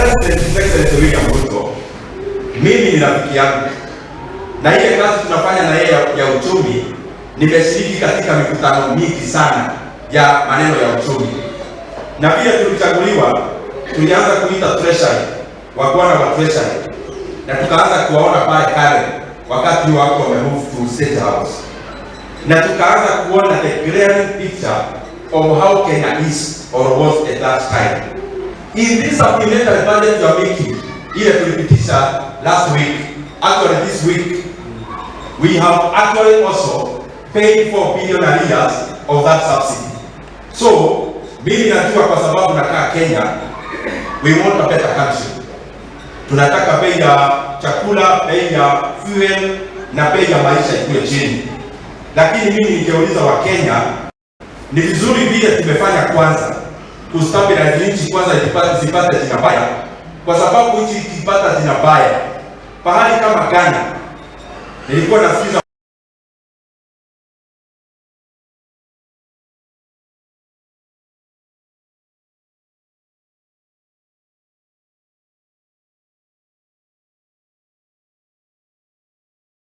President, His Excellency William Ruto, mimi ni rafiki yangu, na ile kazi tunafanya na yeye ya uchumi, nimeshiriki katika mikutano mingi sana ya maneno ya uchumi, na vile tulichaguliwa, tulianza kuita Treasury, wakwana wa Treasury, na tukaanza kuwaona pale kale wakati wako wame move to State House, na tukaanza kuona the glaring picture of how Kenya is or was at that time. In this supplementary budget you are making, ile tulipitisha last week, actually this week, we have actually also paid 4 billion arrears of that subsidy. So, mimi najua kwa sababu nakaa Kenya, we want a better country. Tunataka bei ya chakula, bei ya fuel na bei ya maisha ikuwe chini. Lakini mimi ningeuliza Wakenya, ni vizuri vile tumefanya kwanza kustabilize nchi kwanza isipate jina baya, kwa sababu nchi ikipata jina baya, pahali kama Ghana, nilikuwa nasikiza